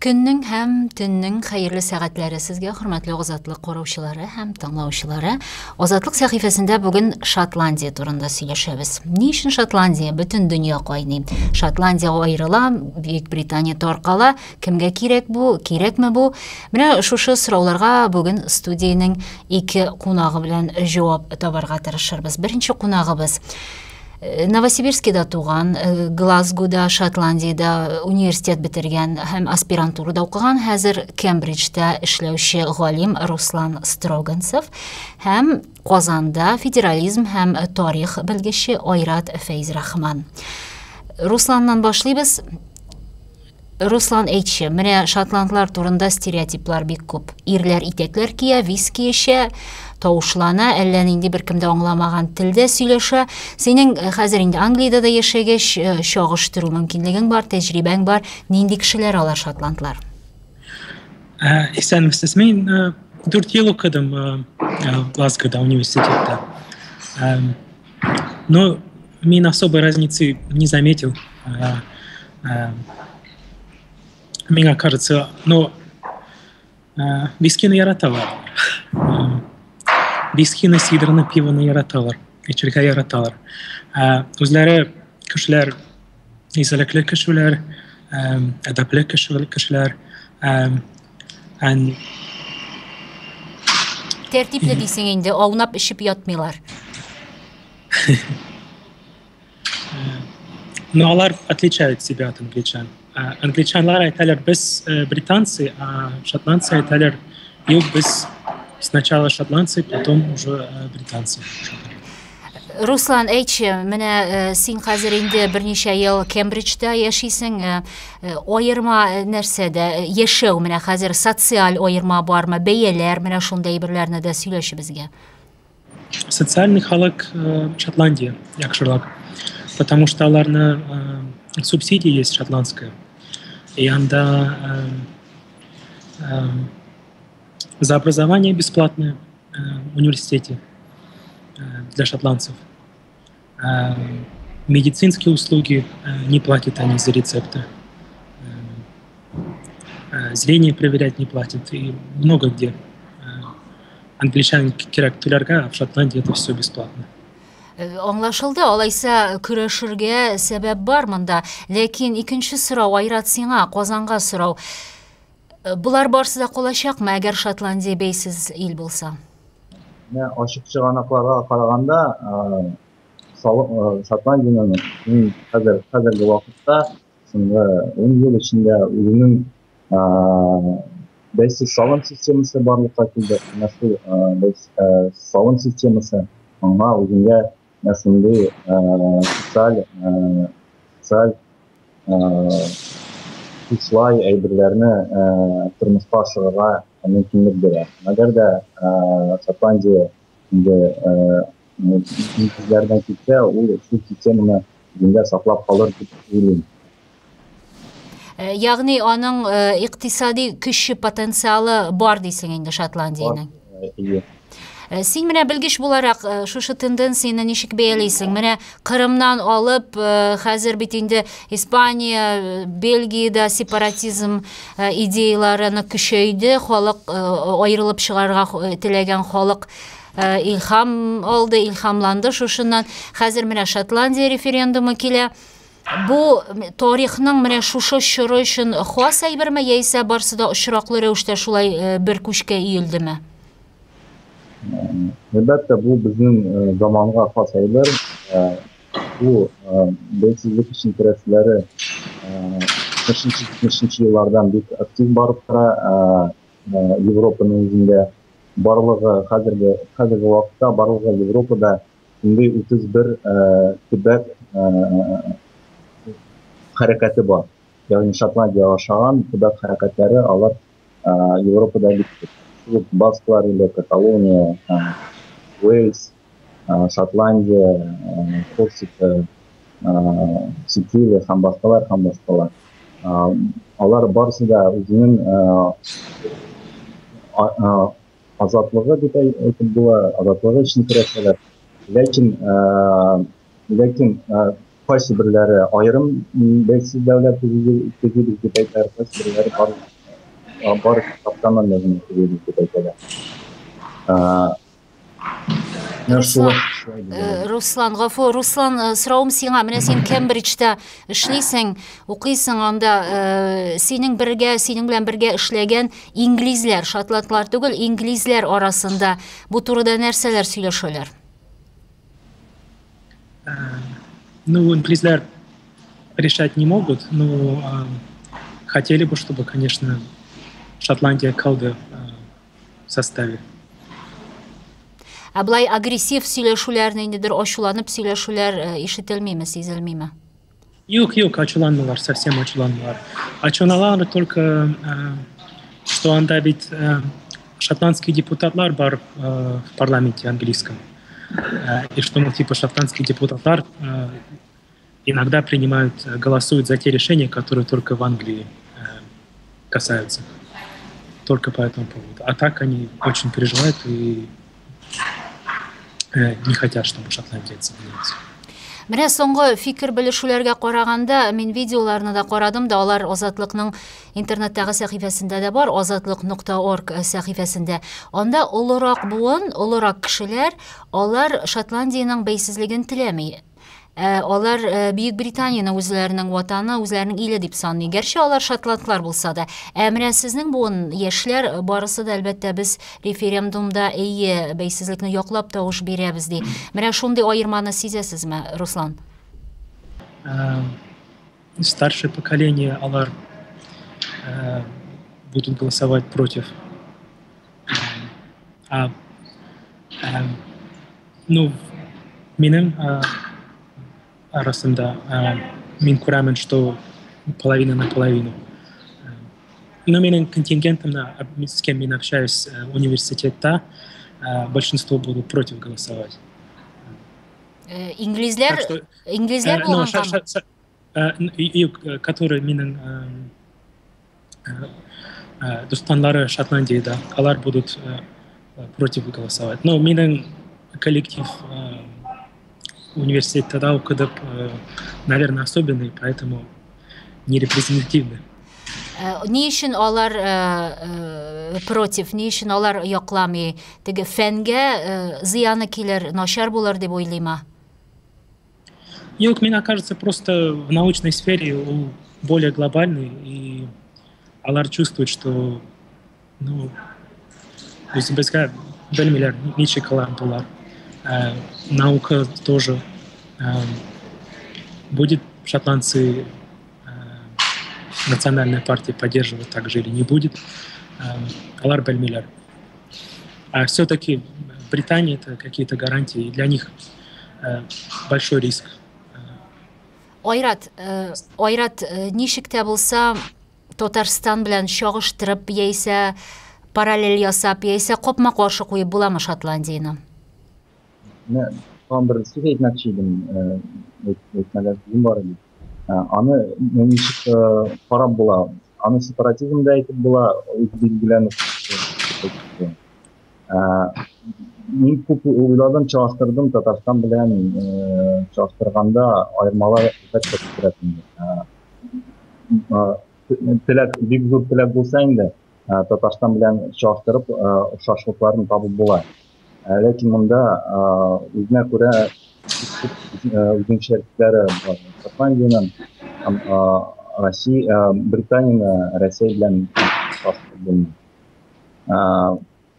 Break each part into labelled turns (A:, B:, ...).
A: Көннең һәм төннең хәерле сәгатьләре сезгә, хөрмәтле Азатлык караучылары һәм тыңлаучылары. Азатлык сәхифәсендә бүген Шотландия турында сөйләшәбез. Ни өчен Шотландия? Бөтен дөнья кайный. Шотландия аерыла, Бөек Британия таркала. Кемгә кирәк бу? Кирәкме бу? Менә шушы сорауларга бүген студиянең ике кунагы белән җавап табарга тырышырбыз. Беренче кунагыбыз Новосибирскида туган, Глазгода, Шотландиядә университет бетергән һәм аспирантурада укыган, хәзер Кембриджда эшләүче галим Руслан Строганцев һәм Казанда федерализм һәм тарих белгече Айрат Фәйзрахман. Русланнан башлыйбыз. Руслан, әйтче, менә шотландлар турында стереотиплар бик күп. Ирләр итәкләр кия, виски эчә, тавышлана, әллә нинди беркем дә аңламаган телдә сөйләшә. Синең хәзер инде Англиядә дә яшәгәч, чагыштыру мөмкинлегең бар, тәҗрибәң бар. Нинди кешеләр алар шотландлар?
B: Исәнмесез. Мин 4 ел укыдым Глазгода университетта. Но мин особой разницы не заметил. Мне кажется, но вискины яраталар. Вискины, сидрны, пивоны яраталар. Эчәргә яраталар. Үзләре кешеләр, изгелекле кешеләр, әдәпле кешеләр. And
A: Тәртипле дисең инде, аунап эчеп ятмыйлар.
B: Но алар отличают себя от англичан. Англичанлар әйтәләр, без британцы, а шотландцы әйтәләр, юк, без сначала шотландцы, потом уже британцы.
A: Руслан, әйтче, менә син хәзер инде берничә ел Кембриджда яшисең. Аерма нәрсәдә? Яшәү менә хәзер социаль аерма бармы? Бәяләр, менә шундый әйберләрне дә сөйләше безгә.
B: Социальный халык Шотландия яхшырак, потому что аларны субсидия есть шотландская. И анда за образование бесплатное в университете для шотландцев. Медицинские услуги не платят они за рецепты. Зрение проверять не платят. И много где. Англичан кирәк түләргә, а в Шотландии это все бесплатно.
A: Аңлашылды, алайса көрәшергә сәбәп бар монда. Ләкин икенче сорау, Айрат, сиңа, Казанга сорау. Болар барысы да калачакмы, әгәр Шотландия бәйсез ил булса?
C: Менә ачык чыганакларга караганда, Шотландиянең хәзер хәзерге вакытта соңгы 10 ел эчендә үзенең бәйсез салым системасы барлыкка килде. Менә шул салым системасы аңа үзендә менә шундый социаль бушлай әйберләрне тормышка ашырырга мөмкинлек бирә. Әгәр дә Шотландия инде нигезләрдән китсә, ул шул системаны үзендә саклап калыр дип уйлыйм.
A: Ягъни аның икътисади көче, потенциалы бар дисең инде Шотландиянең.
C: Әйе.
A: Син менә белгеч буларак шушы тенденцияне ничек бәялисең? Менә Кырымнан алып, хәзер бит инде Испания, Бельгиядә сепаратизм идеялары нык көчәйде, халык аерылып чыгарга теләгән халык илһам алды, илһамланды шушыннан. Хәзер менә Шотландия референдумы килә. Бу тарихның менә шушы чоры өчен хас әйберме, яисә барысы да очраклы рәвештә шулай бер күчкә өелдеме?
C: Әлбәттә, бу безнең заманга хас әйбер. Бу бәйсезлек өчен көрәшләре 60-70 еллардан бик актив барып тора Европаның үзендә. Барлыгы хәзерге вакытта барлыгы Европада шундый 31 төбәк хәрәкәте бар. Ягъни Шотландиягә охшаган төбәк хәрәкәтләре алар Европада бик күп. Шул ук Басклар иле, Каталония, Уэльс, Шотландия, Корсика, Сицилия һәм башкалар һәм башкалар. Алар барысы да үзенең азатлыгы дип әйтеп була, азатлыгы өчен көрәшәләр. Ләкин кайсы берләре аерым бәйсез дәүләт төзибез дип әйтәләр, кайсы берләре бар бары автономия гына түгел дип әйтәләр.
A: Руслан, Руслан, гафу, Руслан, соравым сиңа. Менә син Кембриджда эшлисең, укыйсың анда, синең бергә, синең белән бергә эшләгән инглизләр, шотландлар түгел, инглизләр арасында бу турыда нәрсәләр сөйләшәләр?
B: Ну, инглизләр решать не могут, но хотели бы, чтобы, конечно, Шотландия калды в составе.
A: Ә болай агрессив сөйләшүләр, ниндидер ачуланып сөйләшүләр ишетелмиме, сизелмиме?
B: Юк, юк, ачуланмыйлар, совсем ачуланмыйлар. Ачуланалар только, что анда бит шотландские депутатлар бар в парламенте английском. И что, ну, типа, шотландские депутатлар иногда принимают, голосуют за те решения, которые только в Англии касаются. Только по этому поводу. А так они очень переживают и не хотят, чтобы Шотландия отсоединилась.
A: Менә соңгы фикер белешүләргә караганда, мин видеоларны да карадым да, алар Азатлыкның интернеттагы сәхифәсендә дә бар, азатлык.орг сәхифәсендә. Анда олырак буын, олырак кешеләр, алар Шотландиянең бәйсезлеген теләми. Алар Бөек Британияне үзләренең ватаны, үзләренең иле дип саный. Гәрчә алар шотландлар булса да. Ә менә сезнең буын, яшьләр, барысы да, әлбәттә, без референдумда әйе, бәйсезлекне яклап тавыш бирәбез ди. Менә шундый аерманы сизәсезме, Руслан?
B: Старшее поколение алар будут голосовать против. А, ну, минем арасында мин күрәмен, что половина на половину. Но минем контингентом, с кем мин общаюсь университетта, большинство будут против голосовать.
A: Инглизләр, инглизләр булгангамы?
B: Которые минем дуслары Шотландиядә, алар будут против голосовать. Но минем коллектив университетта укыдык, наверное, особенный, поэтому не репрезентативный.
A: Ни өчен алар против, ни өчен алар якламый? Теге фәнгә зыяны килер, начар булыр дип уйлыймы?
B: Юк, мне кажется, просто в научной сфере ул более глобальный, и алар чувствует, что, ну, үзебезгә белмиләр, ничек алар булар. Наука тоже будет шотландцы национальная партия поддерживать также или не будет. Алар белмиләр. А все-таки Британия — это какие-то гарантии, и для них большой риск.
A: Айрат, Айрат, ничек тә булса Татарстан белән чагыштырып, яисә параллель ясап, яисә капма-каршы куеп буламы Шотландияне?
C: Менә тагын бер сүз әйтмәкче идем, әйтмәгән сүзем бар иде. Аны ничек карап була? Аны сепаратизм да әйтеп була, үз билгеләнү. Мин күп уйладым, чагыштырдым Татарстан белән чагыштырганда аермалар әлбәттә күбрәк инде. Теләк, бик зур теләк булса инде, Татарстан белән чагыштырып охшашлыкларын табып була. Ләкин монда үзенә күрә үзенчәлекләре бар. Шотландиянең һәм Россия, Британияне Россия белән чагыштырып булмый.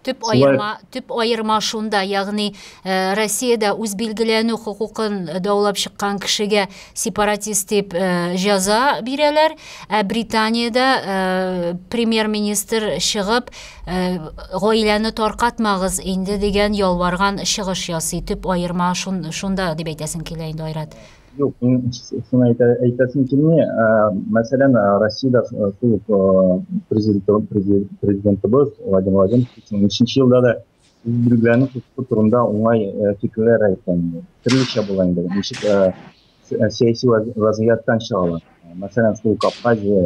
A: Төп аерма, төп аерма шунда, ягъни Россиядә үз билгеләнү хокукын даулап чыккан кешегә сепаратист дип җәза бирәләр, ә Британиядә премьер-министр чыгып, гаиләне таркатмагыз инде дигән ялварган чыгыш ясый. Төп аерма шунда дип әйтәсең килә инде, Айрат.
C: Юк, мин шуны әйтәсем килми. Мәсәлән, Россиядә шул президентыбыз Владимир Владимирович Путин ничәнче елда да үз билгеләнү хокукы турында уңай фикерләр әйткән. Төрлечә була инде. Ничек сәяси вазгыятьтән чыгалар. Мәсәлән, шул Абхазия,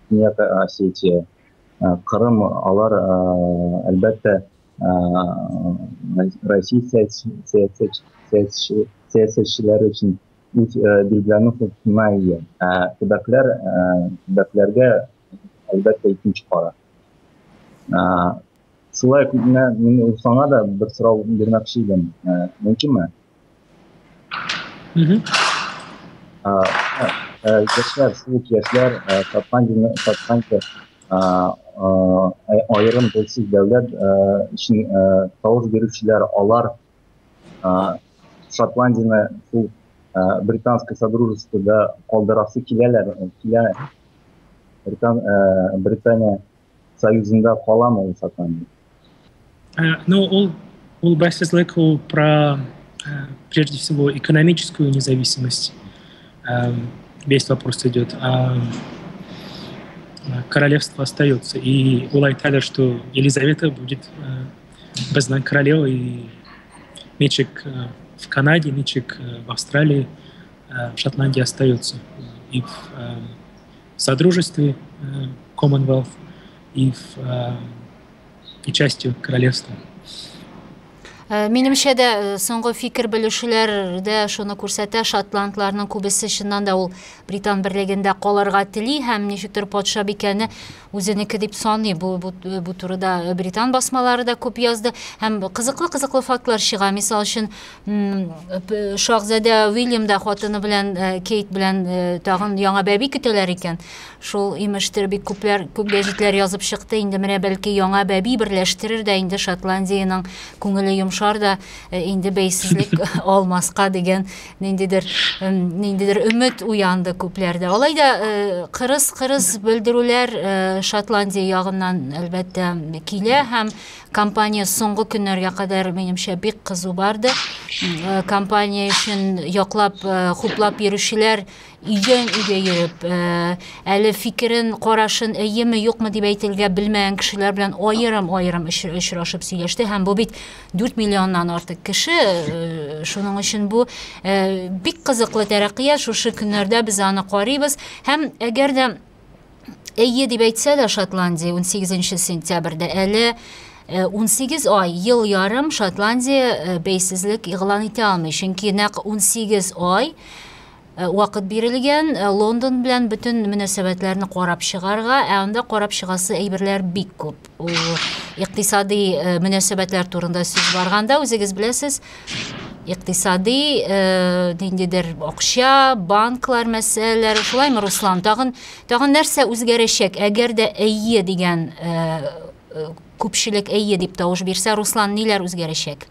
C: Көньяк Осетия, Кырым, алар, әлбәттә, Россия сәясәтчеләре өчен үз билгеләнү хокукына ия. Ә төбәкләр, төбәкләргә әлбәттә, икенче карар. Шулай ук менә мин Русланга да бер сорау бирмәкче идем. Мөмкинме? Яшьләр, шул ук яшьләр Шотландияне, Шотландия аерым бәйсез дәүләт өчен тавыш бирүчеләр, алар Шотландияне шул Британское содружествода калдырасы киләләр, килә. Британия союзында каламы ул Шотландия?
B: Ну, ул бәйсезлек ул про, прежде всего, экономическую независимость. Весь вопрос идет. А королевство остается. И ул әйтәләр, что Елизавета будет безнең королева, и ничек в Канаде, ничек в Австралии, в Шотландии остается. И в Содружестве Commonwealth, и частью королевства.
A: Минемчә дә, соңгы фикер белешүләр дә шуны күрсәтә, шотландларның күбесе чыннан да ул Британ берлегендә калырга тели һәм ничектер патшабикәне үзенеке дип саный. Бу турыда британ басмалары да күп язды һәм кызыклы-кызыклы фактлар чыга. Мисал өчен, шаһзадә Уильям да хатыны белән, Кейт белән, тагын яңа бәби көтәләр икән. Шул имештер, бик күпләр, күп гәҗитләр язып чыкты. Инде менә бәлки яңа бәби берләштерер дә инде, Шотландиянең күңеле йомшар да, инде бәйсезлек алмаска дигән ниндидер өмет уянды күпләрдә. Алай да кырыс-кырыс белдерүләр Шотландия ягыннан, әлбәттә, килә һәм кампания соңгы көннәргә кадәр, минемчә, бик кызу барды. Кампания өчен яклап, хуплап йөрүчеләр өйдән өйгә йөреп, әле фикерен, карашын әйеме, юкмы дип әйтергә белмәгән кешеләр белән аерым-аерым очрашып сөйләште һәм бу бит 4 миллионнан артык кеше, шуның өчен бу бик кызыклы тәрәккыят, шушы көннәрдә без аны карыйбыз һәм әгәр дә әйе дип әйтсә дә Шотландия 18 сентябрьдә, әле 18 ай, ел ярым Шотландия бәйсезлек игълан итә алмый, чөнки нәкъ 18 ай вакыт бирелгән Лондон белән бөтен мөнәсәбәтләрне карап чыгарга, ә анда карап чыгасы әйберләр бик күп. Ул икътисади мөнәсәбәтләр турында сүз барганда, үзегез беләсез, икътисади ниндидер акча, банклар мәсьәләләре, шулаймы, Руслан? Тагын нәрсә үзгәрәчәк, әгәр дә әйе дигән күпчелек әйе дип тавыш бирсә, Руслан, ниләр үзгәрәчәк?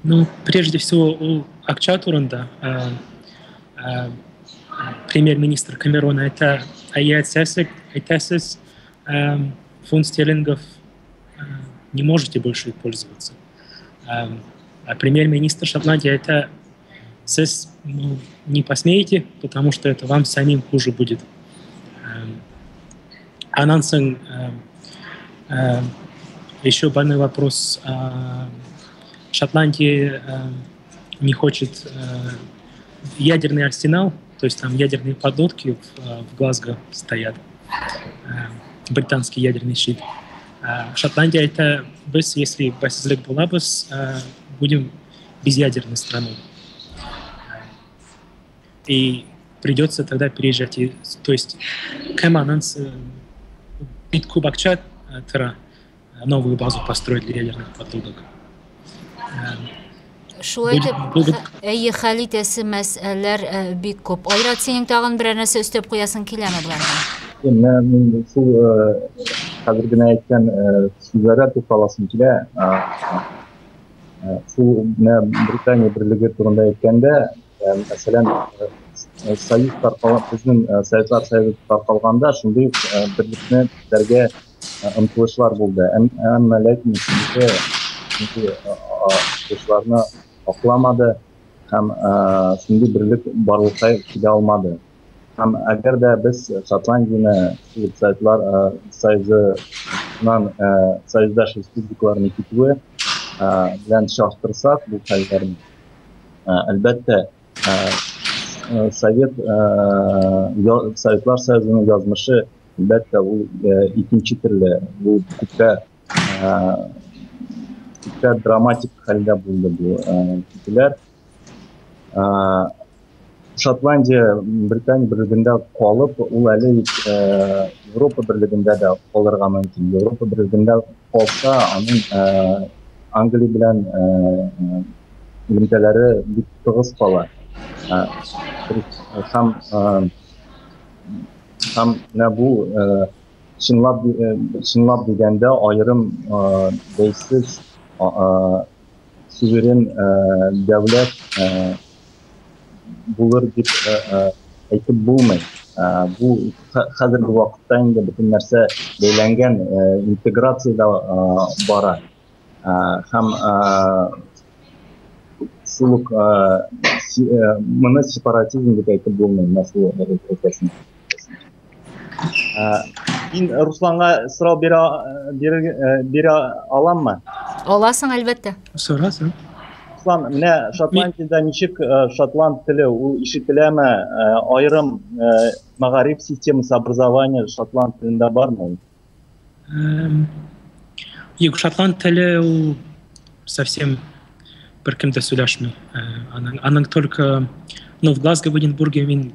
B: Ну, прежде всего, ул акча турында. Премьер-министр Камерон әйтә, әйе әйтәсез, фунт стерлингов не можете больше пользоваться. А премьер-министр Шотландии әйтә, сез, ну, не посмеете, потому что это вам самим хуже будет. Аннан соң еще больной вопрос. Шотландия не хочет ядерный арсенал, то есть там ядерные подлодки в Глазго стоят, британский ядерный щит. Шотландия әйтә, без, если бәйсезлек булабыз, будем безъядерной страной. И придется тогда переезжать. И, то есть кем аннан бик күп акча тора новую базу построить для ядерных подлодок.
A: Шулай итеп, әйе, хәл итәсе мәсьәләләр бик күп. Айрат, синең тагын берәр нәрсә өстәп куясың киләме боларга?
C: Менә мин шул хәзер генә әйткән сүзләргә тукталасым килә. Шул менә Британия берлеге турында әйткәндә, мәсәлән, союз таркалган, безнең Советлар Союзы таркалганда шундый ук берлекне төзәргә омтылышлар булды. Әмма ләкин омтылышларны акламады һәм шундый берлек барлыкка килә алмады. Һәм әгәр дә без Шотландияне Советлар Союзыннан союздаш республикаларны китүе белән чагыштырсак бу хәлләрне, әлбәттә, Советлар Союзының язмышы, әлбәттә, ул икенче төрле, бу күпкә драматик хәлдә булды бу китүләр. Шотландия Британия берлегендә калып, ул әле бит Европа берлегендә дә калырга мөмкин. Европа берлегендә калса, аның Англия белән элемтәләре бик тыгыз кала. Һәм һәм менә бу чынлап чынлап дигәндә аерым бәйсез суверен дәүләт булыр дип әйтеп булмый. Бу хәзерге вакытта инде бөтен нәрсә бәйләнгән, интеграция дә бара. Һәм шул ук моны сепаратизм дип әйтеп булмый, менә шул әйтәсем. Мин Русланга сорау бирә бирә аламмы?
A: Аласың, әлбәттә.
B: Сора, сора.
C: Руслан, менә Шотландиядә ничек шотланд теле ул ишетеләме? Аерым мәгариф системасы, образование шотланд телендә бармы?
B: Юк, шотланд теле ул совсем беркем дә сөйләшми. Аның только, ну, в Глазго, в Эдинбурге мин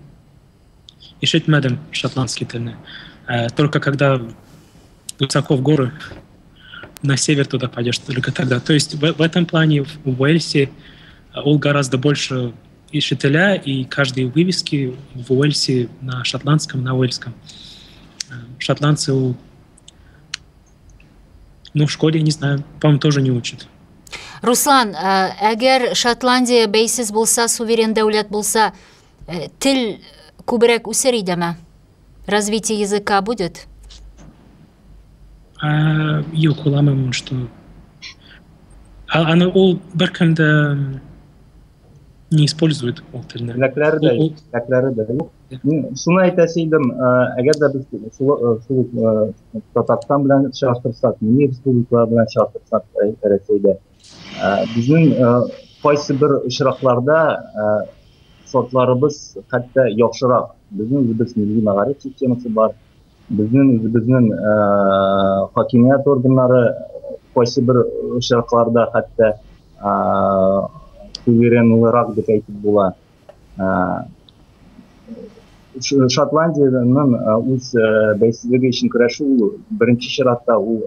B: ишетмәдем шотландский телне. Только когда высоко в горы, на север туда пойдешь, только тогда. То есть в этом плане в Уэльсе ул гораздо больше ишетелә, и каждые вывески в Уэльсе на шотландском, на уэльском. Шотландцы, ну, в школе, не знаю, по-моему, тоже не учат.
A: Руслан, әгәр Шотландия бәйсез булса, суверен дәүләт булса, тел күбрәк үсер идеме? Развитие языка будет?
B: Юк, уйламыйм, что аны ул беркем дә не использует ул телне.
C: Теләкләре дә, теләкләре дә юк. Мин шуны әйтәсе идем, әгәр дә без шул Татарстан белән чагыштырсак, милли республикалар белән чагыштырсак Рәсәйдә, безнең кайсы бер очракларда шартларыбыз хәтта яхшырак. Безнең үзебез милли мәгариф системасы бар, безнең үзебезнең хакимият органнары кайсы бер очракларда хәтта суверенлырак дип әйтеп була. Шотландиянең үз бәйсезлеге өчен көрәше ул беренче чиратта ул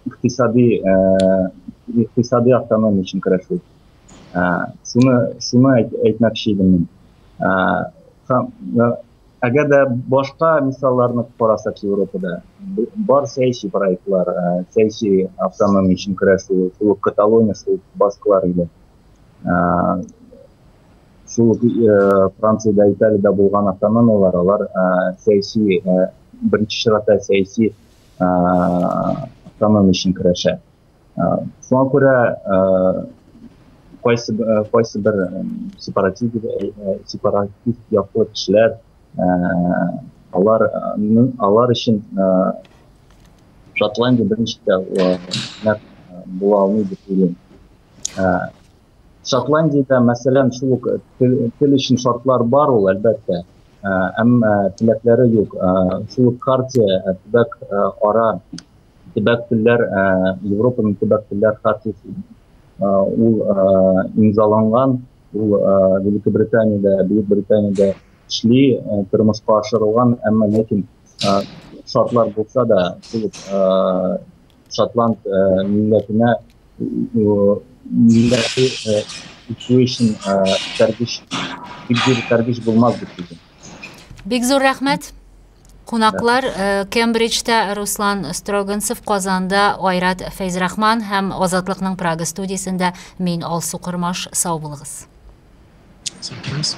C: икътисади икътисади автономия өчен көрәшү. Шуны әйтмәкче идем мин. Әгәр дә башка мисалларны карасак Европада, бар сәяси проектлар, сәяси автономия өчен көрәшү, шул ук Каталония, шул ук Басклар иде. Шул ук Франциядә, Италиядә булган автономияләр, алар сәяси, беренче чиратта сәяси автономия өчен көрәшә. Шуңа күрә кайсы кайсы бер сепаратист сепаратист яклы кешеләр алар алар өчен Шотландия берничек тә нәкъ була алмый дип уйлыйм. Шотландиядә, мәсәлән, шул ук тел өчен шартлар бар ул, әлбәттә, әмма теләкләре юк. Шул ук хартия төбәк ара төбәк телләр Европаның төбәк телләр хартиясе ул имзаланган, ул Великобританиядә, Бөек Британиядә эшли, тормышка ашырылган, әмма ләкин шартлар булса да, шул ук шотланд милләтенә милләте үсү өчен этәргеч, бик зур этәргеч булмас дип уйлыйм.
A: Бик зур рәхмәт. Кунаклар Кембриджта Руслан Строгонцев, Казанда Айрат Фәйзрахман һәм Азатлыкның Прага студиясендә мин Алсу Кормаш. Сау булыгыз.
B: Сау булыгыз.